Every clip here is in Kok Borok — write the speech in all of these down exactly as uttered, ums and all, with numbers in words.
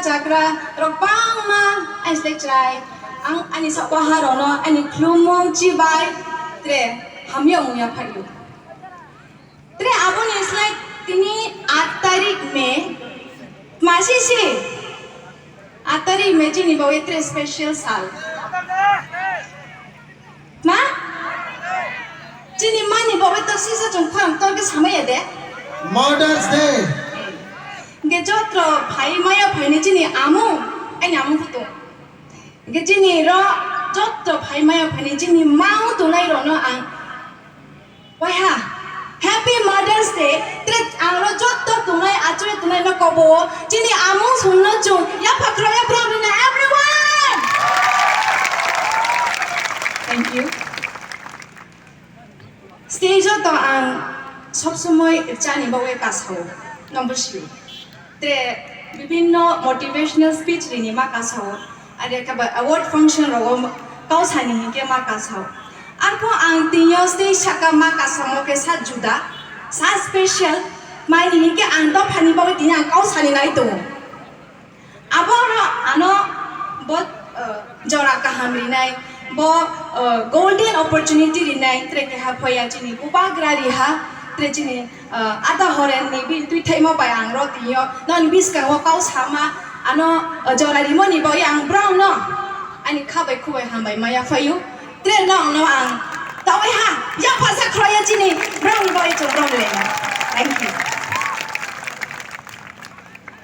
Chakra rok bangma ani slai chwrai. Ang ani sakha rokno ani khulumung chibai tre hamya mungya phaio. Tre aboni slai tini aat tarik May, masi si aat tarik May chini bagwi tre special sal. Ma? Chini mani bagwi to sisa chwng khorang torkhe samaya de? Mother's Day. Ge jotro phai maya phaini chini amu, ani amu phutu. Ge chini ro jotro phai maya phaini chini mau tunai rono ang. Waiha, Happy Mother's Day. Tre ang ro jotto tunai achoi tunai no kobo. Chini amung sungno chung yapha khro ya bro rina everyone. Thank you. Stage o to ang sob somoi chani bagwi kasao. Number three. Tre bibinno motivational speech rini ma kasao, are khe ba award function rogo kau sani hinkhe ma kasao. Arpho ang tini o stage saka ma kasamo khe sa juda, sa special, maini hinkhe ang dophani bagwi tini ang kau sani nai tongo. Abo ano, ano bo, eh, jora kaham rinai, bo, eh, golden opportunity rinai, tre keha phoya chini bubagra riha, tre chini Ah, ata horen ni bil twi thaima bai ang ro tini o noni biskango kau sama ano, ah, jora rimoni bai ang brao no ani kha bai khu bai ham bai maya phaio. Tre no ang no ang tawai ha ya phasa khroya chini brao ni bai chong brao ni lenga. Thank you.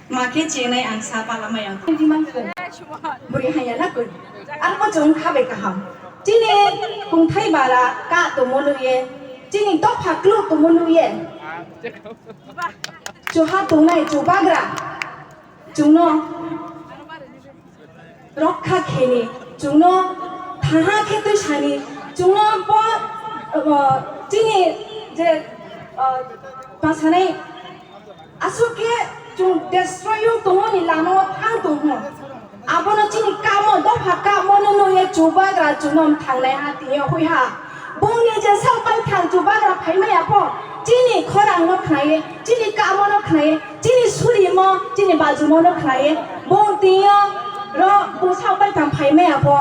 Ma khe chenai ang sa pala maya. Buri haya na kun. Ang bo chong kha bai kaham. Chini kungthai bara ka tomo nuye. Chini dopha klu tomo nuye. Chuha tongnai chubagra. Chungno rokha kheni. Chungno thaha khe twi sani. Chungno bo, uh, chini je, uh, pasanai Aswk khe chwng destroy wng tongmani lama o thang tong hwn. Abono chini kamo, dopha kamo no nungya chubagra chwngno thangnai ha tini o hwi ha. Bongni je sak pai thang chubagra phai maya pho, chini khorang no khnaiwi, chini kamo no khnaiwi, chini surimo, chini bajumo no khnaiwi, bong tini o ro bung sak pai thang phai maya pho,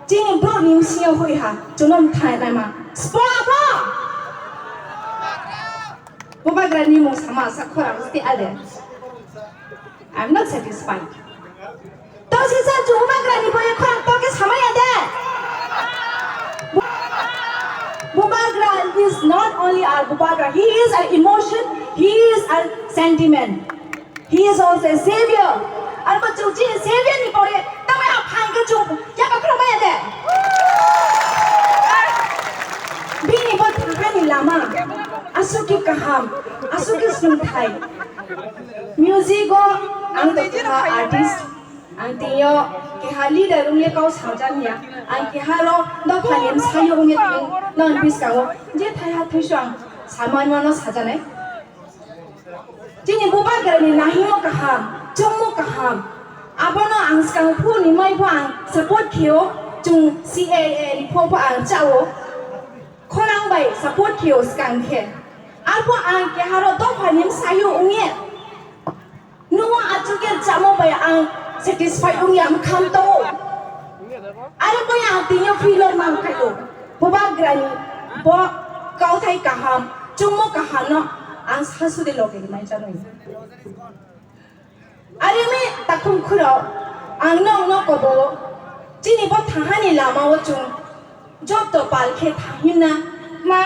chini brouh ni bsing o hwi ha chwngno thangnai ma. Spo abo! Bubagra ni mung sama sa khorang se ale. I'm not satisfied. To sisa chu bubagra ni boya khorang to ke samaya de. Bubagra is not only our bubagra. He is our emotion. He is our sentiment. He is also a savior. Arbo chwng chini savior ni pore tamai aphang khe chwng yaba khorokmaya de. Bini bo thangani lama aswk khe kaham, aswk khe swngthai. Music o ang tongkha artist, ang tini o keha leader wngwi kok sajakya, ang keha ro dophani bwsai wngwi tong nang bwskango je thaiha thaisu ang samani mano sajaknai. Chini bubagrani nahimo kaham, chongmo kaham. Abono ang swkang phuruni mai pho ang support khio, chwng C A A ni pho pho ang chao. Khorang bai support khio swkang khe. Arpho ang keharo dophani bwsaio wngya. Nungno achukhe chamo bai ang satisfied wngya, ang kham tongo. Are bai ang tini o failure man khaio. Bubagrani bo kauthai kaham, chungmo kaham no ang sasude loge mai chanwi. Are mi takhum khuro ang nong no kobo chini bo thahani lama o chung joto pal khe thahimna ma.